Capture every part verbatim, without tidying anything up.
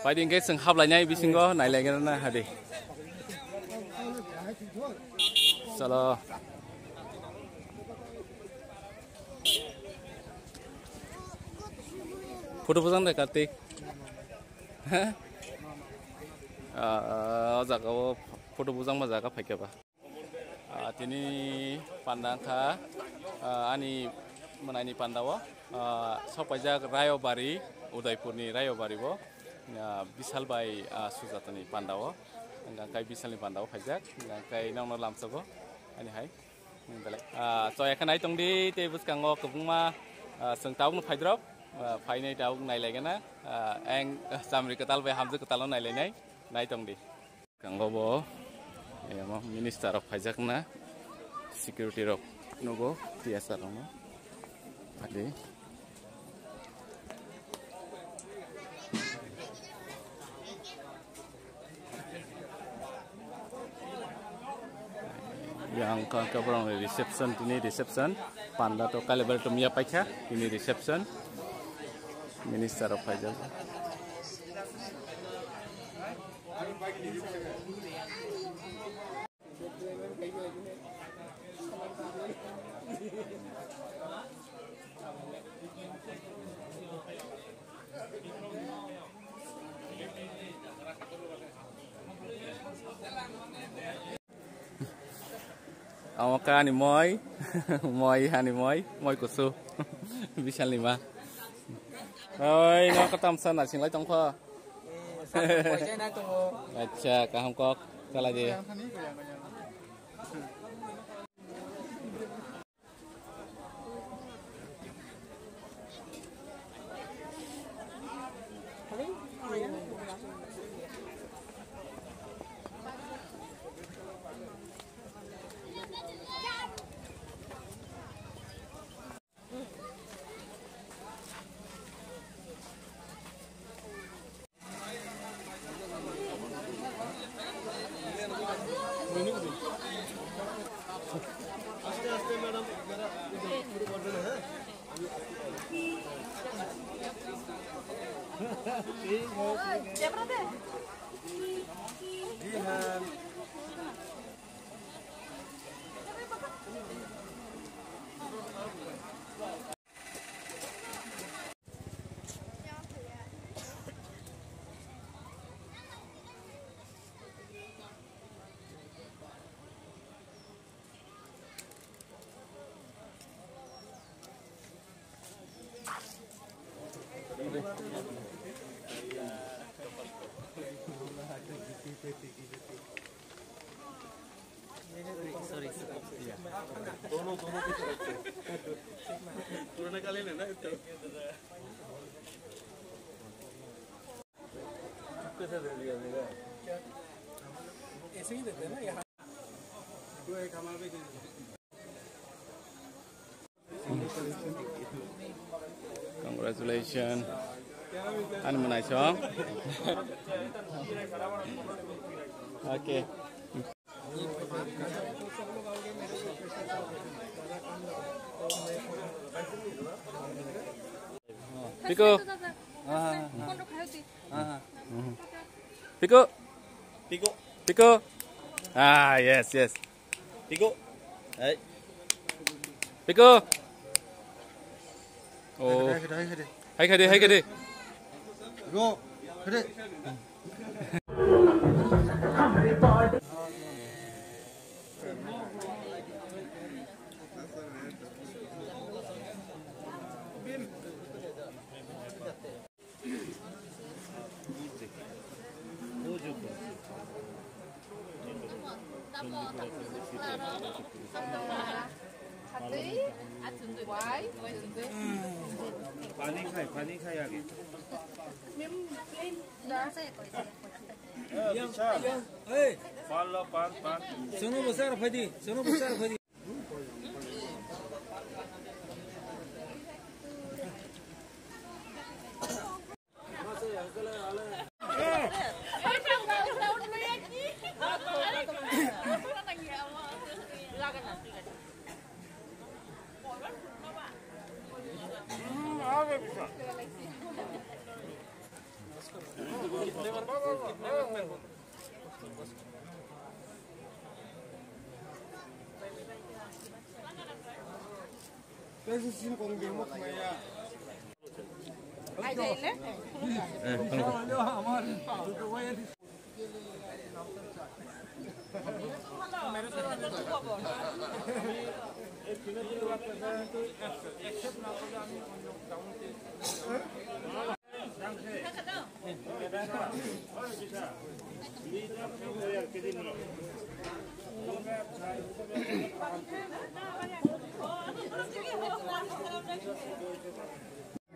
Paidi hingke chwng hablainai bisingo nailaigena hadi. Chalo. Photo bujang de Kartik. Ah, o jaga o photo bujang ma jaga phaikha ba. Ah, tini panda wngkha, ah, ani mwnaini panda o, ah, sok paijak Rayobari, Udaipurni Rayobari o, ah, Bisal bai, ah, Sujatani panda o, hingkha khe Bisalni panda o phaijak, hingkha khe nokno lamsogo ani hai. Belai, ah, choya khe nai tongdi, tei bwskango kwbangma, ah, chwng tabukno phaidrop, ah, phainai tabuk nailaigena, ah, eng chamri kwtal bai hamjwk kwtalno nailainai, nai tongdi. Kango bo, eh, mo minister rok phaijak na, security rok nugo, T S R rok no. Adi. Yang ka, ka borok ni reception, tini reception. Panda to kale bal tum ya paikha, tini reception. Minister rok phaijak. Amo kani moi, moi hani moi, moi kusu. Bisalni ma. Oi, no katam sa na singlai tongkho. Acha, kaham kok, chala je. Congratulations. Ani mwnaisong. Okay. Piko. Piko. Piko. Piko. Ah, yes, yes. Piko. Hai. Piko. Oh. Hai, hai, hai, hai. Hai, hai, hai, hai. Piko. Hai. पानी खाए, पानी खाए आगे। ए, विशाल, पान लो, पान, पान। सोनो बसार फैदी, सोनो बसार Faidi.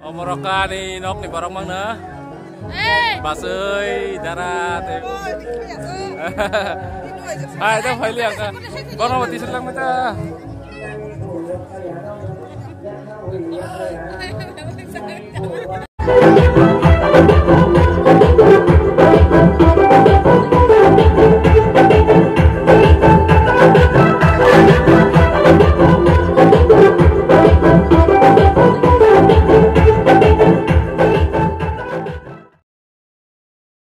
Omorokani nokni borok mangna. Basui, dara, te. Hai, ta phaili ang ta. Bono mati selang mata.